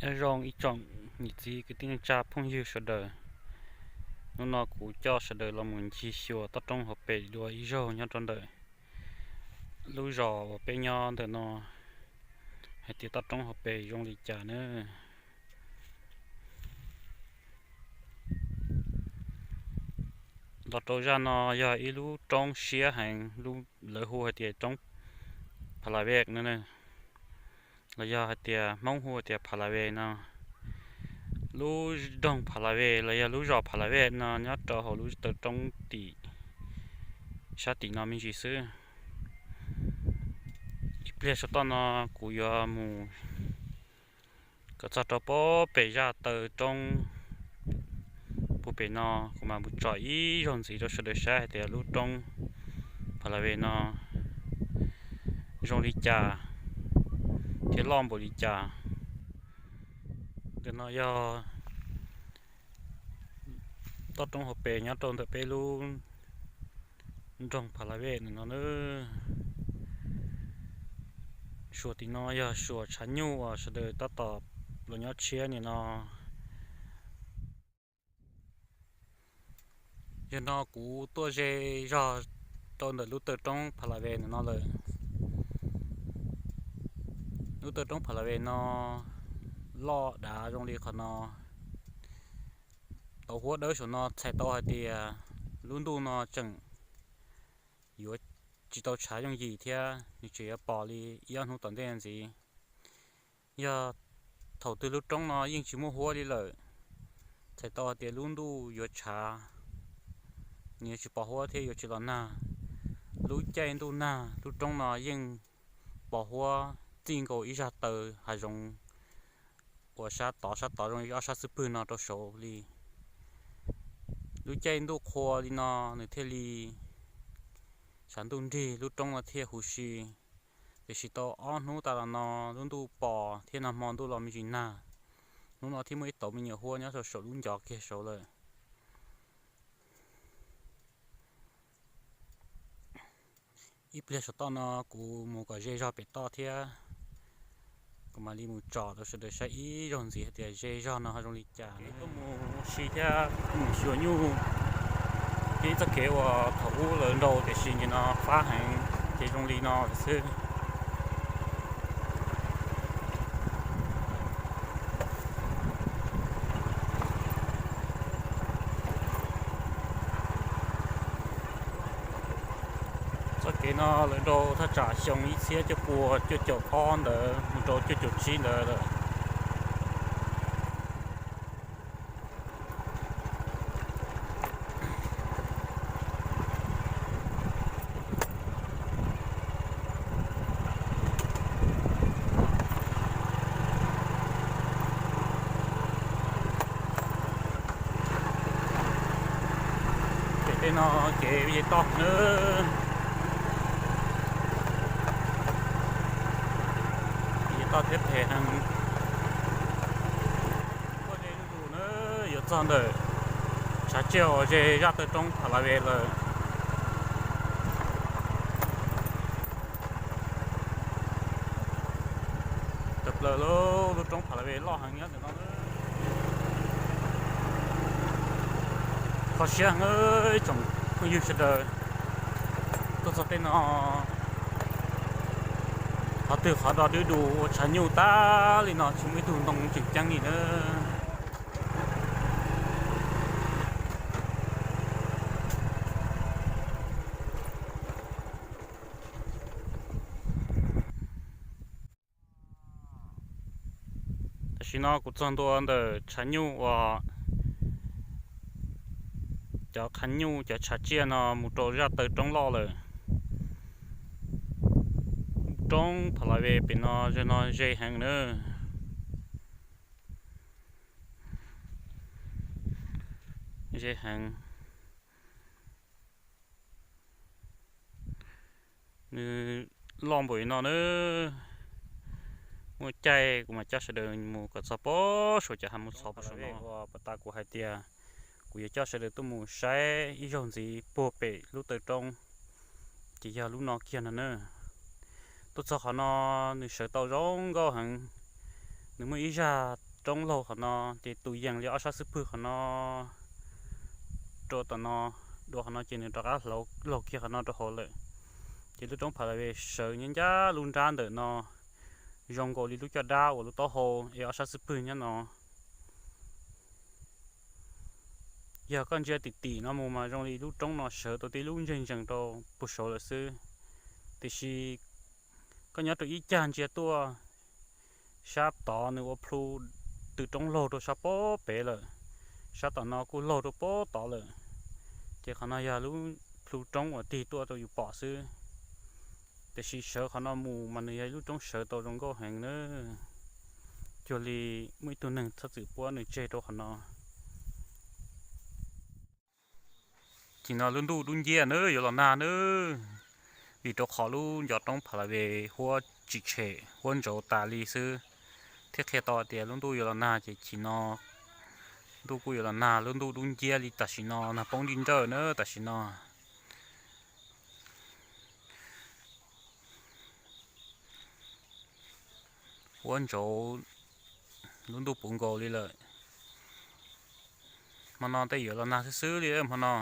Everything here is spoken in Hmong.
Nyob zoo ib tsoom niam txiv kwv tij neej tsa phooj ywg sawv daws. Hnub no kuv coj sawv daws los mus ncig xyuas toj roob hauv pes dua ib zaug nyob rau ntawm lub zos uas peb nyob ntawm no, hais tias toj roob hauv pes zoo li cas na. Los rau zaj no yog ib lub roob siab heev, lub lawv hu hais tias roob Pha La Vej no, los yog hais tias Hmoob hu hais tias Pha La Vej no. Lub nroog Pha La Vej los yog lub zos Pha La Vej no nyob rau hauv lub taw roob tim sab tim no me ntsis xwb. Ib pliag saum toj no kuv yuav mus kom txog rau pem zaj taw roob puag pem no, kuv mam mus tsom ib zaug ntxiv rau sawv daws saib hais tias lub roob Pha La Vej no zoo li cas thiab loj npaum li cas. Ntawm no yog toj roob hauv pes nyob rau ntawm peb lub nroog Pha La Vej no na. Suas tim no yog suas tshav nyuj uas sawv daws tab tom los nyob tshiab nim no. Yog no kuv tuaj ze zog rau ntawm lub taw roob Pha La Vej no lawm. Lub taw roob Pha La Vej no loj dav zoo li qhov no. Tauv huab dawb saum no txhais tau hais tias lub ntuj no tseem yuav tsis tau tshav yooj yim thiab nws tseem yuav pos li ib ob hnub tom ntej ntxiv. Yog thaum twg lub roob no yeej tsis muaj huab li lawm, txhais tau hais tias lub ntuj yuav tshav, nws yuav tsis pos huab thiab yuav tsis los nag. Lub caij ntuj nag lub roob no yeej pos huab txij nkaus ib zaj taw hav zoov uas sab tod sab tod zoo li ob sab xub pwg no rau saud li. Lub caij ntuj qhua li no nws thiaj li tshav ntuj nrig lub roob no thiaj huv si. Tiam sis tau ob hnub tas los no lub ntuj pos thiab nag hmo ntuj los me ntsis nag, hnub no thiaj muaj ib tauv me nyuam huab nyob rau saum lub ncov kiag saud lawm. Ib pliag saum toj no kuv mus kom ze zog pem toj thiab, kuv mam li mus tsom rau sawv daws saib ib zaug ntxiv hais tias ze zog no ho zoo li cas. Tuaj mus si thiab mus xyuas nyuj, ces txoj kev uas thaum ub lawv nrau tiam sis nim no fab heev ces zoo li no lawm xwb. Txoj kev no lawv nrau thaj tsam xyoo ib txhiab cuaj pua cuaj caum ob ntawd mus rau cuaj caum tsib ntawd lawm. Ces tej no ces ye toj na, ye toj thiab phem heev. Tuaj ze zuj zus na, yuav txog ntawm tshav tsiaj uas ze zaj taw roob Pha La Ve lawm. Tawm plaws lub, lub roob Pha La Ve loj heev nyob ntawm no. Kho siab heev ib tsoom phooj ywg sawv daws. Tuaj txog tej no, qhov twg qhov do dub du ua tshav nyuj tag li no tsis muaj ib tug ntoo tseem ceeb li na. Tam sim no kuv txog ntua ntawm tshav nyuj uas cov qhav nyuj cov tshav tsiaj no mus rau zaj taw roob loj lawm. Roob Pha La Ve pem no, no ze heev na. Ze heev. Nws loj npaum li no na. Muaj caij kuv mam coj sawv daws mus kom txog pem suas cov hav mus txhov pem suas no. Uas pas tas kuv hais tias kuv yuav coj sawv daws tuaj mus saib ib zaug ntxiv puag pem lub taw roob, ces yog lub no kiag no na. Tuaj txog qhov no nws sawv tau zoo nkauj heev. Nws muaj ib zaj roob laug qhov no, ces tus yees li ob sab xub pwg qhov no rau tom no, dua qhov no ces nws rov qab laug kiag qhov no rau hauv lawm. Ces lub roob Pha La Ve sawv nyob ncaj lub nrab ntawm no, zoo nkaus li lub caj dab uas lub taub hau es ob sab xub pwg nyob no. Yog koj ntsia tim tim no mus mas zoo li lub roob no sawv tau tib lub ntseg ntsees rau puag saud lawm xwb. Tiam sis koj nyob rau ib cag ntsia tuaj, sab tod nws ua plhu tw roob laug rau sab pob pem lawm, sab tom no kuj laug rau pob tod lawm. Ces qhov no yog lub plhu roob uas tig tuaj rau yus pom xwb. Tiam sis sawv qhov no mus mas nws yog ib lub roob sawv tau zoo nkauj heev na. Cuag li muaj ib tug neeg txhob txwm puab nws tseg rau qhov no. Tim no lub ntuj dub nciab na, yuav los nag na, vim rau qhov lub ncov roob Pha La Ve huab tsis tshem, huab ntsauv tas li xwb, thiaj qhia tau tias lub ntuj yuav los nag. Ces chim no ntuj kuj yuav los nag, lub ntuj dub nciab li tam sim no, nag poob nti nrawj na tam sim no. Huab ntsauv, lub ntuj puv nkaus li lawm. Hmo no tej yuav los nag xwb xwb li hmo no.